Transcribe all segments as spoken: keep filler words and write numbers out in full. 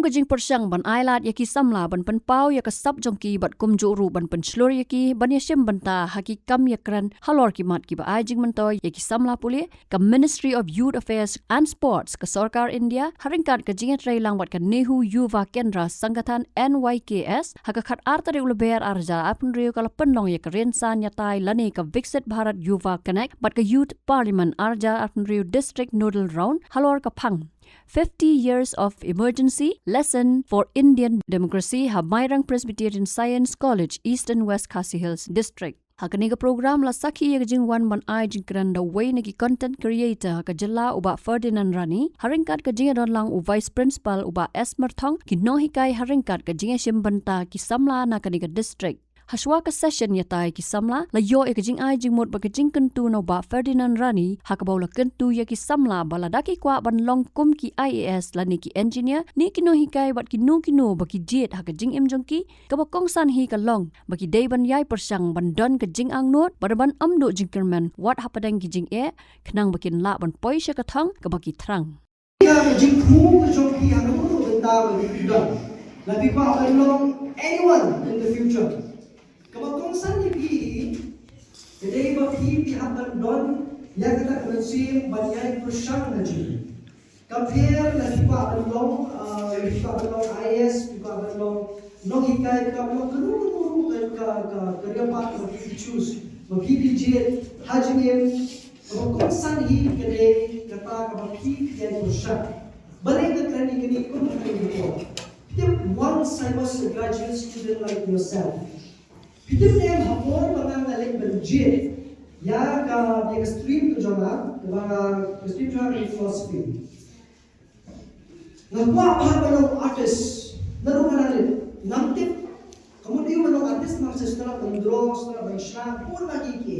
ka jingpyrshang ban ailad ïa ki samla ban pynpaw ïa ka sap jong ki bad kumjuh ruh ban pynshlur ïa ki ban ïashim bynta ha ki kam ïakren halor ki mat kiba ai jingmyntoi ïa ki samla pule, ka Ministry of Youth Affairs and Sports ka Sorkar India, ha ryngkat ka jingïatreilang bad ka Nehru Yuva Kendra Sangathan N Y K S, ha ka khatar tarik u Lber arhajar arphew hynriew ka la pynlong ïa ka rynsan ïatai lane ka Viksit Bharat Yuva Connect bad ka Youth Parliament arhajar arphew hynriew District Nodal Round halor ka phang Fifty Years of Emergency, Lesson for Indian Democracy ha Mairang Presbyterian Science College, Eastern West Khasi Hills District. Ha kane ka program la sakhi ïa ka jingwan ban ai jingkren da uwei na ki content creator ha ka jylla u Bah Ferdinand Rani, ha ryngkat ka jingïadonlang u Vice Principal u Bah S Myrthong, ki nonghikai ha ryngkat ka jingïashim bynta ki samla na kane ka district. Hashwa ka session ïatai ki samla, la ïoh ïa ka jingai jingmut bad ka jingkyntu na u Bah Ferdinand Rani, ha kaba u la kyntu ïa ki samla ba lada ki kwah ban long kum ki I A S lane ki engineer, ne ki nonghikai bad kino kino ba ki jied ha ka jingim jong ki, kaba kongsan hi ka long ba ki dei ban ïai pyrshang ban don ka jingangnud bad ban ym duh jingkyrmen wat hapdeng ki jingeh, khnang ba kin lah ban poi sha ka thong kaba ki thrang. Ka jingthmu ka jong phi ha kano kano ka bynta ba phi don. La phi kwah ban long anyone in the future. Kaba kongsan ïa phi hi, ka dei ba phi phi hap ban don ïa kata ka mynsiem ban ïai pyrshang na jingim. Ka pher la phi kwah ban long, ah, la phi kwah ban long I A S, phi kwah ban long nonghikai, phi kwah ban long kano kano ruh ka, ka, ka career path ba phi choose, ba phi phi jied ha jingim. Kaba kongsan hi ka dei kata kaba phi phi ïai pyrshang. Balei nga kren ïa kane? Kum ha kane ka por, tip, once I was a graduate student like yourself. Phi tip ne em, ha por ba nga nga leit ban jied ïa ka, ïa ka stream ka jong nga, kaba, ka stream jong nga ka philosophy. Nga kwah bha ban long artist. Naduh nga dang leit, ngam tip. Ka mut aïu ban long artist, ma nga shu start ban draw, start ban shna, bun bha ki ki.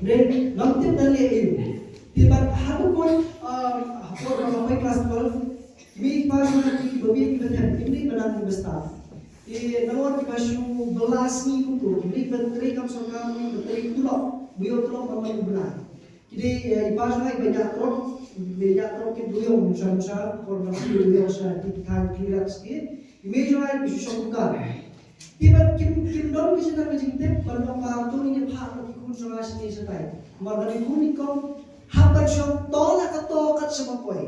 Ne ngam tip ban leh aïu. Te bad ha ka por, um, ha por ba nga poi class twelve, ki mei ki pa jong nga, ki babe ki ba them, kim dei ban nang kiba stad. Te nalor kiba shu bylla sngi kumto, kim dei ban trei kam sorkar, kim dei ban trei tulop, ba ïoh tulop man man u bnai. Ki dei, eh, i pa jong nga iba ïatrok, iba ïatrok ki duyong sha sha, por ba ki duyong sha ki thaiñ ki rak ski. I mei jong nga iba shu shong dukar. Te bad kim, kim don ki jingdon ki jingtip ban ong ba to ngin ïa phah ïa ki khun jong nga shane shatai. Namar ba ki khun ki kong hap ban shong to la ka to kat shaba poi.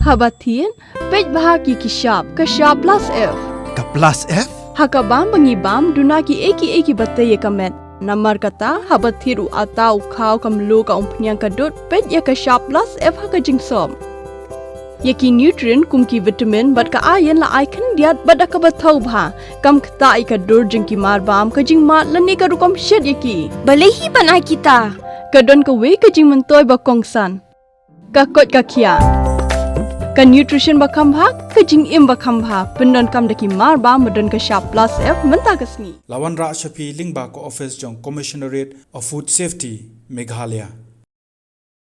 Haba thied, peit bha ki ki shap, ka shap plus F. Ka plus F? Ha ka bam ba ngi bam, duna kiei kiei kiba tei ïa ka met. Namar kata, haba thied u atta, u khaw, ka mluh, ka umphniang, ka dud, peit ïa ka shap plus F ha ka jingsop. Ïa ki nutrient kum ki vitamin bad ka iron la ai khyndiat bad da kaba thaw bha. Kam ktah ïa ka dur jong ki mar bam, ka jingmad lane ka rukom shet ïa ki. Balei hi ban ai kita? Ka don kawei ka jingmyntoi ba kongsan. Ka koit ka khiah. Ka nutrition ba kham bha, ka jingim ba kham bha. Pyndonkam da ki mar bam ba don ka shap plus F mynta ka sngi. La wanrah sha phi lyngba ka office jong Commissionerate of Food Safety, Meghalaya.